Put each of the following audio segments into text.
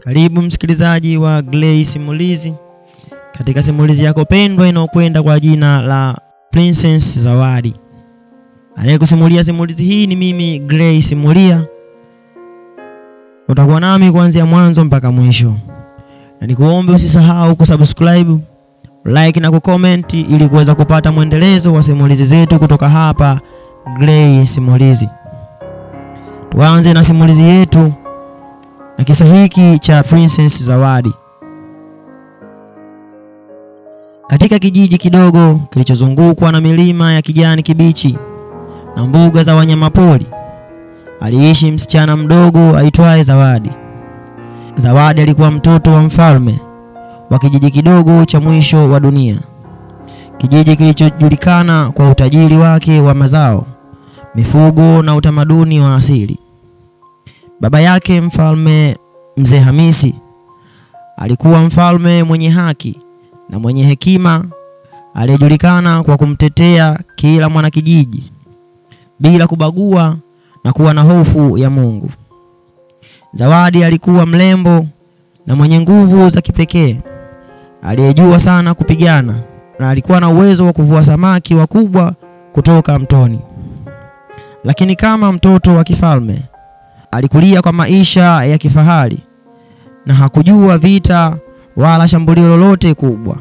Karibu msikilizaji wa Gray Simulizi katika simulizi yako pendwa inayokwenda kwa jina la Princess Zawadi. Anayekusimulia simulizi hii ni mimi Gray Simulia. Utakuwa nami kuanzia mwanzo mpaka mwisho. Na nikuombe usisahau kusubscribe, like na kucomment ili kuweza kupata mwendelezo wa simulizi zetu kutoka hapa Gray Simulizi. Tuanze na simulizi yetu na kisa hiki cha Princess Zawadi. Katika kijiji kidogo kilichozungukwa na milima ya kijani kibichi na mbuga za wanyamapori, aliishi msichana mdogo aitwaye Zawadi. Zawadi alikuwa mtoto wa mfalme wa kijiji kidogo cha mwisho wa dunia. Kijiji kilichojulikana kwa utajiri wake wa mazao, mifugo na utamaduni wa asili. Baba yake mfalme Mzee Hamisi alikuwa mfalme mwenye haki na mwenye hekima aliyejulikana kwa kumtetea kila mwanakijiji bila kubagua na kuwa na hofu ya Mungu. Zawadi alikuwa mlembo na mwenye nguvu za kipekee, aliyejua sana kupigana na alikuwa na uwezo wa kuvua samaki wakubwa kutoka mtoni. Lakini kama mtoto wa kifalme, alikulia kwa maisha ya kifahari na hakujua vita wala shambulio lolote kubwa.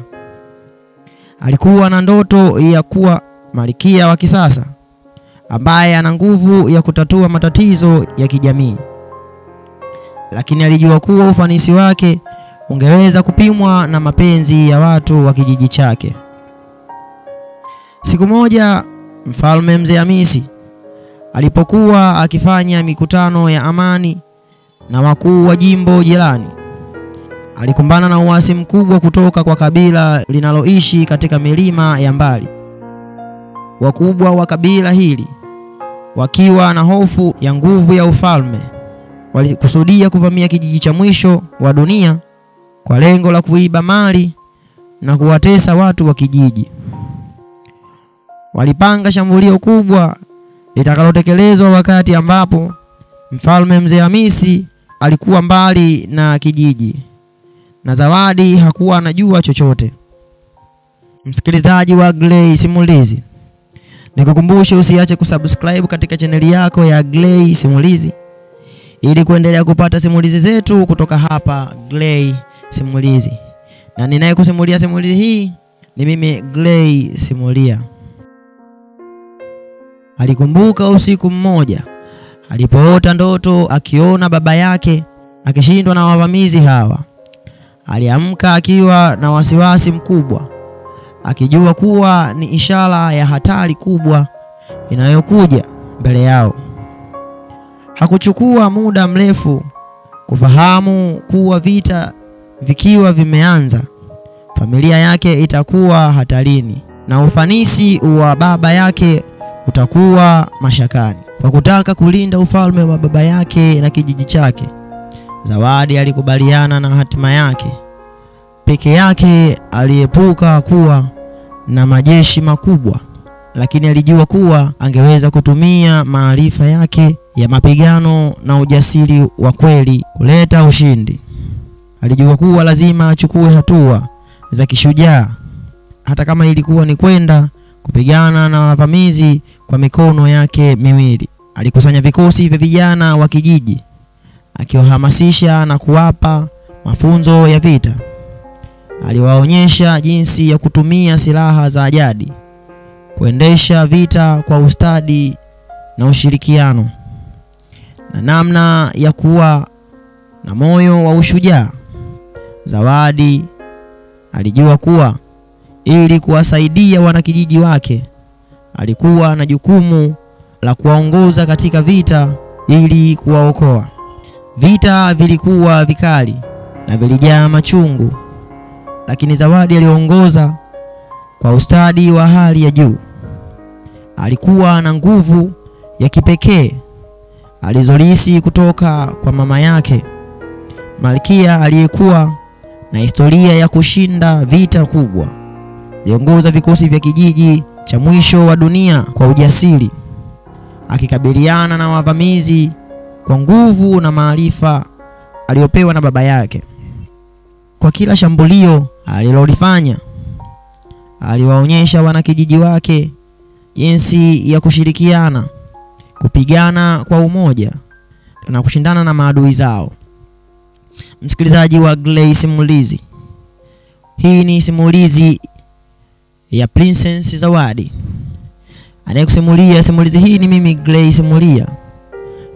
Alikuwa na ndoto ya kuwa malkia wa kisasa ambaye ana nguvu ya kutatua matatizo ya kijamii. Lakini alijua kuwa ufanisi wake ungeweza kupimwa na mapenzi ya watu wa kijiji chake. Siku moja mfalme Mzee Hamisi alipokuwa akifanya mikutano ya amani na wakuu wa jimbo jirani, alikumbana na uasi mkubwa kutoka kwa kabila linaloishi katika milima ya mbali. Wakubwa wa kabila hili, wakiwa na hofu ya nguvu ya ufalme, walikusudia kuvamia kijiji cha mwisho wa dunia kwa lengo la kuiba mali na kuwatesa watu wa kijiji. Walipanga shambulio kubwa litakalotekelezwa wakati ambapo mfalme Mzee Hamisi alikuwa mbali na kijiji na Zawadi hakuwa anajua chochote. Msikilizaji wa Gray Simulizi, nikukumbushe usiache kusubscribe katika chaneli yako ya Gray Simulizi ili kuendelea kupata simulizi zetu kutoka hapa Gray Simulizi. Na ninayekusimulia simulizi hii ni mimi Gray Simulia. Alikumbuka usiku mmoja alipoota ndoto akiona baba yake akishindwa na wavamizi hawa. Aliamka akiwa na wasiwasi mkubwa, akijua kuwa ni ishara ya hatari kubwa inayokuja mbele yao. Hakuchukua muda mrefu kufahamu kuwa vita vikiwa vimeanza, familia yake itakuwa hatarini na ufanisi wa baba yake utakuwa mashakani. Kwa kutaka kulinda ufalme wa baba yake na kijiji chake, Zawadi alikubaliana na hatima yake. Peke yake aliepuka kuwa na majeshi makubwa, lakini alijua kuwa angeweza kutumia maarifa yake ya mapigano na ujasiri wa kweli kuleta ushindi. Alijua kuwa lazima achukue hatua za kishujaa, hata kama ilikuwa ni kwenda kupigana na wavamizi kwa mikono yake miwili. Alikusanya vikosi vya vijana wa kijiji, akiwahamasisha na kuwapa mafunzo ya vita. Aliwaonyesha jinsi ya kutumia silaha za jadi, kuendesha vita kwa ustadi na ushirikiano, na namna ya kuwa na moyo wa ushujaa. Zawadi alijua kuwa ili kuwasaidia wanakijiji wake, alikuwa na jukumu la kuwaongoza katika vita ili kuwaokoa. Vita vilikuwa vikali na vilijaa machungu, lakini Zawadi aliongoza kwa ustadi wa hali ya juu. Alikuwa na nguvu ya kipekee alizolisi kutoka kwa mama yake, malkia aliyekuwa na historia ya kushinda vita kubwa. Aliongoza vikosi vya kijiji cha mwisho wa dunia kwa ujasiri, akikabiliana na wavamizi kwa nguvu na maarifa aliyopewa na baba yake. Kwa kila shambulio alilolifanya, aliwaonyesha wanakijiji wake jinsi ya kushirikiana, kupigana kwa umoja na kushindana na maadui zao. Msikilizaji wa Gray Simulizi, hii ni simulizi ya Princess Zawadi. Anayekusimulia simulizi hii ni mimi Gray Simulia.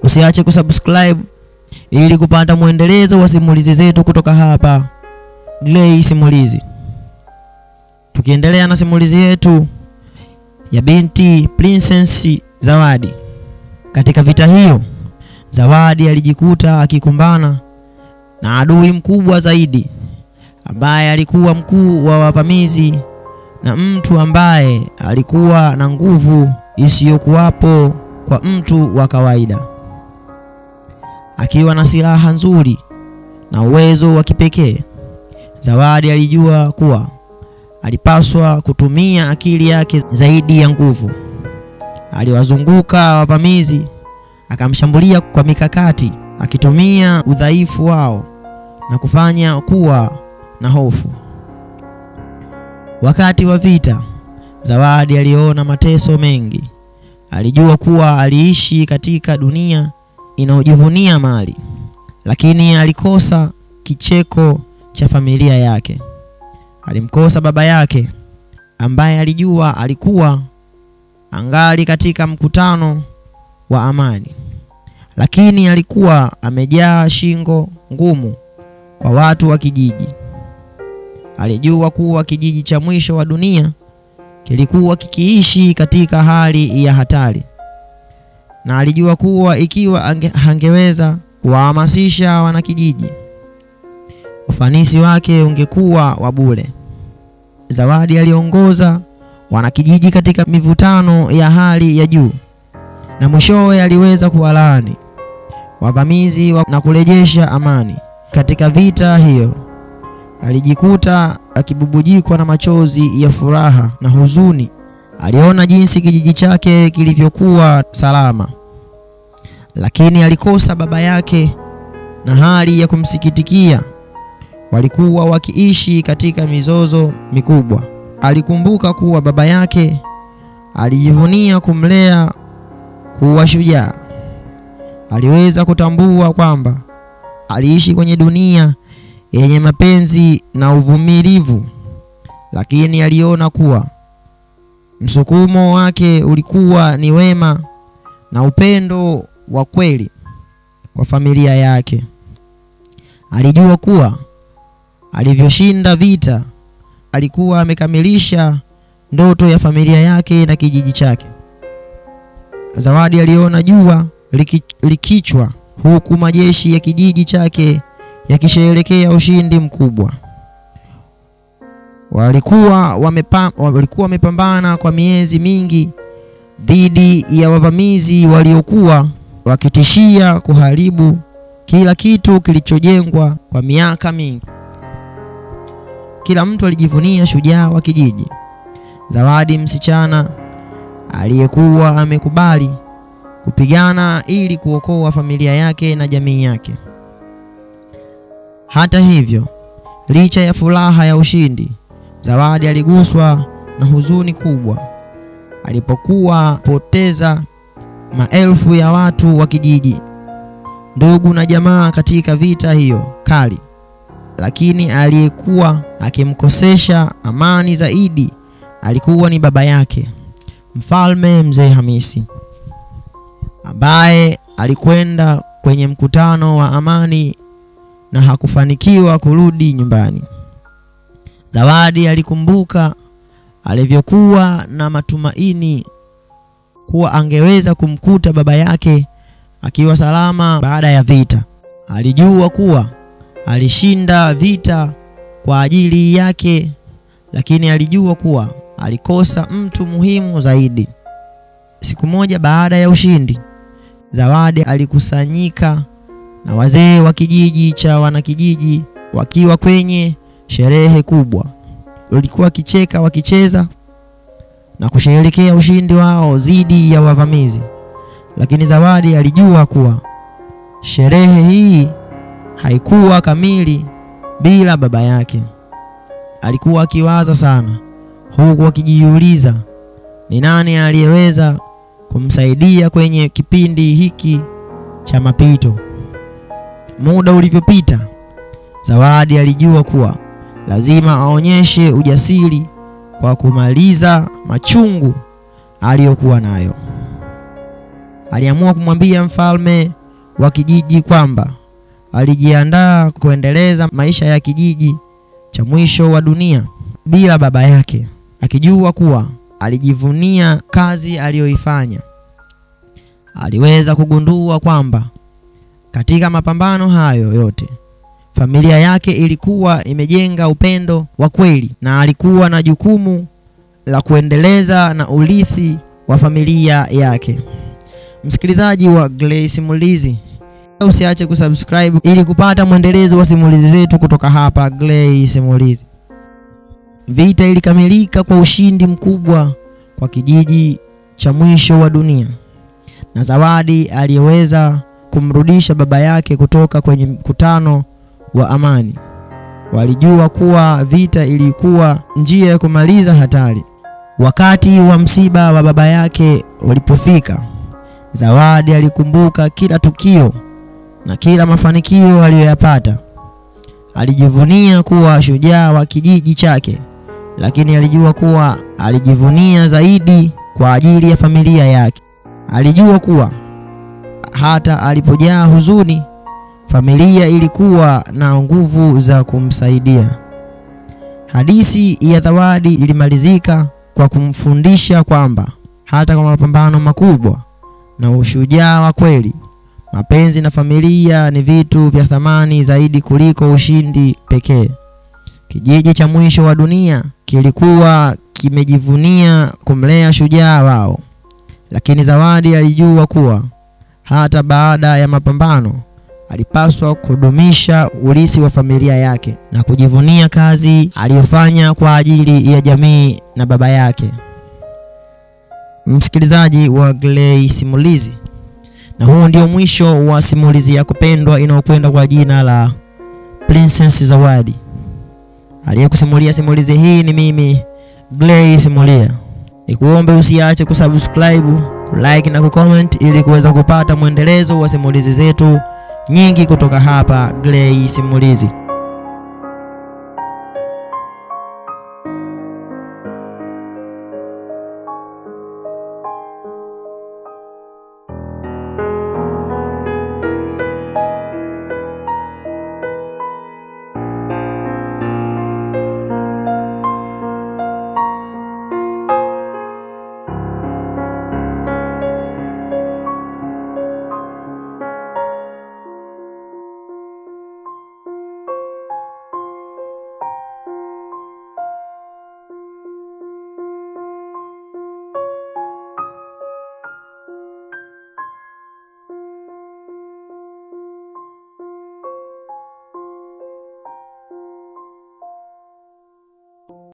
Usiache kusubscribe ili kupata muendelezo wa simulizi zetu kutoka hapa Gray Simulizi. Tukiendelea na simulizi yetu ya binti Princess Zawadi. Katika vita hiyo, Zawadi alijikuta akikumbana na adui mkubwa zaidi, ambaye alikuwa mkuu wa wavamizi na mtu ambaye alikuwa na nguvu isiyokuwapo kwa mtu wa kawaida. Akiwa na silaha nzuri na uwezo wa kipekee, Zawadi alijua kuwa alipaswa kutumia akili yake zaidi ya nguvu. Aliwazunguka wavamizi, akamshambulia kwa mikakati, akitumia udhaifu wao na kufanya kuwa na hofu. Wakati wa vita, Zawadi aliona mateso mengi. Alijua kuwa aliishi katika dunia inayojivunia mali, lakini alikosa kicheko cha familia yake. Alimkosa baba yake ambaye alijua alikuwa angali katika mkutano wa amani, lakini alikuwa amejaa shingo ngumu kwa watu wa kijiji. Alijua kuwa kijiji cha mwisho wa dunia kilikuwa kikiishi katika hali ya hatari, na alijua kuwa ikiwa angeweza kuwahamasisha wanakijiji, ufanisi wake ungekuwa wa bure. Zawadi aliongoza wanakijiji katika mivutano ya hali ya juu, na mwishowe aliweza kuwalaani wavamizi na kurejesha amani. Katika vita hiyo alijikuta akibubujikwa na machozi ya furaha na huzuni. Aliona jinsi kijiji chake kilivyokuwa salama, lakini alikosa baba yake na hali ya kumsikitikia. Walikuwa wakiishi katika mizozo mikubwa. Alikumbuka kuwa baba yake alijivunia kumlea kuwa shujaa. Aliweza kutambua kwamba aliishi kwenye dunia yenye mapenzi na uvumilivu, lakini aliona kuwa msukumo wake ulikuwa ni wema na upendo wa kweli kwa familia yake. Alijua kuwa alivyoshinda vita, alikuwa amekamilisha ndoto ya familia yake na kijiji chake. Zawadi aliona jua likichwa huku majeshi ya kijiji chake yakisherehekea ushindi mkubwa. Walikuwa wamepambana kwa miezi mingi dhidi ya wavamizi waliokuwa wakitishia kuharibu kila kitu kilichojengwa kwa miaka mingi. Kila mtu alijivunia shujaa wa kijiji. Zawadi, msichana aliyekuwa amekubali kupigana ili kuokoa familia yake na jamii yake. Hata hivyo, licha ya furaha ya ushindi, Zawadi aliguswa na huzuni kubwa alipokuwa poteza maelfu ya watu wa kijiji, ndugu na jamaa katika vita hiyo kali. Lakini aliyekuwa akimkosesha amani zaidi alikuwa ni baba yake, Mfalme Mzee Hamisi, ambaye alikwenda kwenye mkutano wa amani na hakufanikiwa kurudi nyumbani. Zawadi alikumbuka alivyokuwa na matumaini kuwa angeweza kumkuta baba yake akiwa salama baada ya vita. Alijua kuwa alishinda vita kwa ajili yake, lakini alijua kuwa alikosa mtu muhimu zaidi. Siku moja baada ya ushindi, Zawadi alikusanyika na wazee wa kijiji cha wanakijiji wakiwa kwenye sherehe kubwa. Walikuwa wakicheka, wakicheza na kusherehekea ushindi wao dhidi ya wavamizi. Lakini Zawadi alijua kuwa sherehe hii haikuwa kamili bila baba yake. Alikuwa akiwaza sana, huku akijiuliza ni nani aliyeweza kumsaidia kwenye kipindi hiki cha mapito. Muda ulivyopita, Zawadi alijua kuwa lazima aonyeshe ujasiri kwa kumaliza machungu aliyokuwa nayo. Aliamua kumwambia mfalme wa kijiji kwamba alijiandaa kuendeleza maisha ya kijiji cha mwisho wa dunia bila baba yake, akijua kuwa alijivunia kazi aliyoifanya. Aliweza kugundua kwamba katika mapambano hayo yote familia yake ilikuwa imejenga upendo wa kweli, na alikuwa na jukumu la kuendeleza na urithi wa familia yake. Msikilizaji wa Gray Simulizi, usiache kusubscribe ili kupata mwendelezo wa simulizi zetu kutoka hapa Gray Simulizi. Vita ilikamilika kwa ushindi mkubwa kwa kijiji cha mwisho wa dunia, na Zawadi aliyeweza kumrudisha baba yake kutoka kwenye mkutano wa amani. Walijua kuwa vita ilikuwa njia ya kumaliza hatari. Wakati wa msiba wa baba yake ulipofika, Zawadi alikumbuka kila tukio na kila mafanikio aliyoyapata. Alijivunia kuwa shujaa wa kijiji chake, lakini alijua kuwa alijivunia zaidi kwa ajili ya familia yake. Alijua kuwa hata alipojaa huzuni, familia ilikuwa na nguvu za kumsaidia. Hadithi ya Zawadi ilimalizika kwa kumfundisha kwamba hata kwa mapambano makubwa na ushujaa wa kweli, mapenzi na familia ni vitu vya thamani zaidi kuliko ushindi pekee. Kijiji cha mwisho wa dunia kilikuwa kimejivunia kumlea shujaa wao, lakini Zawadi alijua kuwa hata baada ya mapambano alipaswa kudumisha urithi wa familia yake na kujivunia kazi aliyofanya kwa ajili ya jamii na baba yake. Msikilizaji wa Gray Simulizi, na huu ndio mwisho wa simulizi yako pendwa inayokwenda kwa jina la Princess Zawadi. Aliyekusimulia simulizi hii ni mimi Gray Simulia. Nikuombe usiache kusubscribe, kulike na kucomment ili kuweza kupata mwendelezo wa simulizi zetu nyingi kutoka hapa Gray Simulizi.